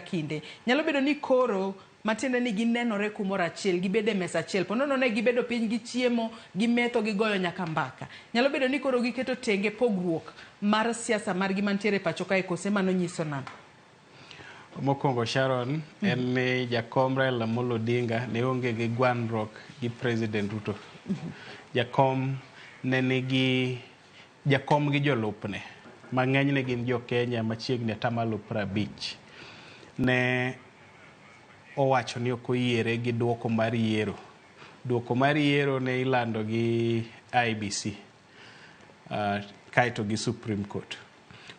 Kinde nyalo bedo ni koro matiende ni ginenore kumoro achiel, gibedo e mesa achiel, po nono ne gibedo piny, gichiemo, gimetho, gigoyo nyaka mbaka. Nyalo bedo ni koro giketo tenge pogruok mar siasa margi mantiere e pacho kae, kose mano nyiso nang'o? Mokwongo, Sharon, en ni jakom Raila Amolo Odinga ne onge gi gwandruok gi President Ruto. Jakom ne nigi jakom gi jolupne mang'enyne gin jo Kenya machiegni 50%, ne owacho ni ok oyiere gi duoko mar yiero. Duoko mar yiero ne ilando gi IEBC kaeto gi Supreme Court.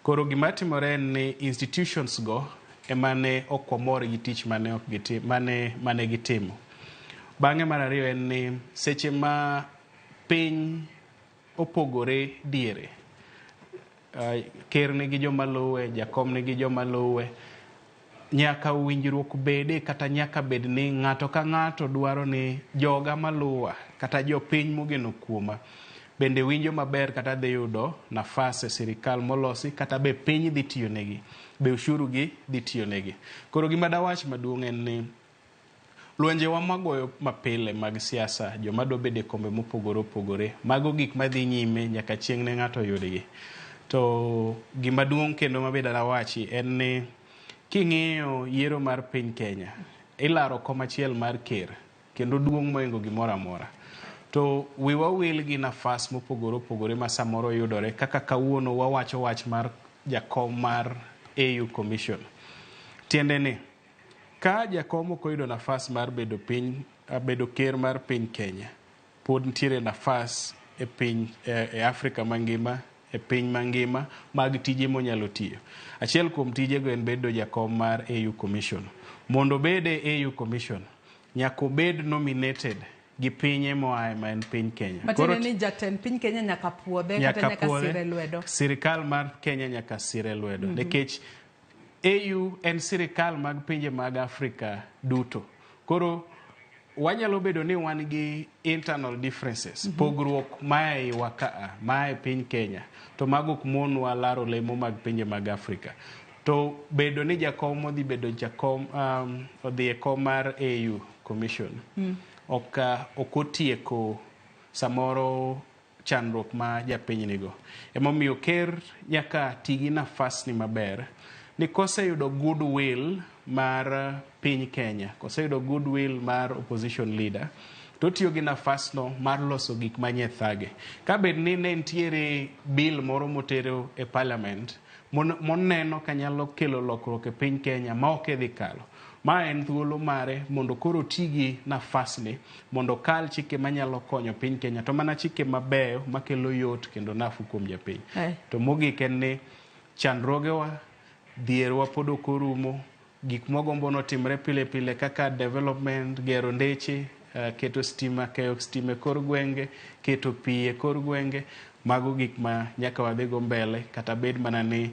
Koro gima timore en ni institutions go ema ne ok wamor gi tich mane ok gitim, mane gitimo. Bang'e mar ariyo en ni seche ma piny opogore diere, ker nigi joma luwe, jakom nigi joma luwe, nyaka winjruok bede kata nyaka bed ni ng'ato ka ng'ato dwaro ni joga maluwa kata jopiny mogeno kuoma bende winjo maber kata dhi yudo nafas e sirikal molosi, kata be piny dhi tiyo negi, be ushuru gi dhi tiyo negi. Koro gima dawach maduong' en ni lwenjewa magoyo mapile mag siasa, joma dwa bedo e kombe mopogore opogore, mago gik madhi nyime nyaka chieng' ne ng'ato yudgi. To gima duong' kendo mabende dawachi en ni king'iyo yiero mar piny Kenya, ilaro kom achiel mar ker kendo duong' mohingo gimoro amora. To wiwa wil gi nafas mopogore opogore ma samoro yudore, kaka kawuono wawacho wach mar jakom mar AU Commission. Tiende ni ka jakom ok oyudo nafas mar bedo piny bedo ker mar piny Kenya, pod nitiere nafas e piny e Afrika mangima, e piny mangima mag tije monyalo tiyo. Achiel kuom tijego en bedo jakom mar AU Commission. Mondo obed e AU Commission, nyaka obed nominated gi pinye moaye, ma en piny Kenya. Matiende ni jatend piny Kenya nyaka puodhe kata nyaka sire lwedo. Sirikal mar Kenya nyaka sire lwedo nikech AU en sirikal mag pinje mag Afrika duto. Koro wanyalo bedo ni wan gi internal differences, pogruok ma e iwa kaa, ma e piny Kenya, to mago ok monwa laro lemo mag pinje mag Afrika. To bedo ni jakom odhi bedo jakom, odhi e kom mar AU Commission, ok otieko samoro chandruok ma japiny nigo. Emomiyo ker nyaka ti gi nafas ni maber ni koseyudo goodwill mar piny Kenya, koseyudo goodwill mar opposition leader, to otiyo gi nafasno mar loso gik manye thage. Ka bed ni ne nitiere bill moro motero e parliament moneno ka nyalo kelo lokruok e piny Kenya ma ok idhi kalo, ma en thuolo mare mondo koro oti gi nafasni mondo okal chike manyalo konyo piny Kenya, to mana chike mabeyo makelo yot kendo nafuu kuom japiny. To mogik en ni chandruogewa, dhierwa pod ok orumo, gik mwagombo notimre pile pile kaka development, gero ndeche, keto stima, keyo stima e kor gwenge, keto pi e kor gwenge, mago gik ma nyaka wadhigo mbele kata bed mana ni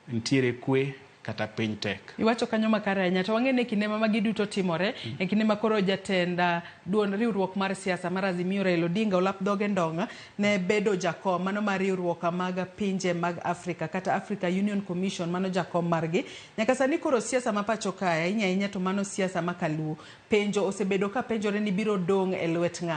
nitiere kwe kata piny tek. Iwacho kanyo makare ahinya, to wang'e ni e kinde ma magi duto timore, e kinde ma koro jatend duond riwruok mar siasa mar Azimio Raila Odinga olap dhoge ndong' ne bedo jakom mano mar riwruok mag pinje mag Afrika kata Africa Union Commission, mano jakom margi. Nyaka sani koro siasa ma pacho kae, ahinya ahinya to mano siasa ma kaluo, penjo osebedo ka penjore ni biro dong' e lwet ng'a.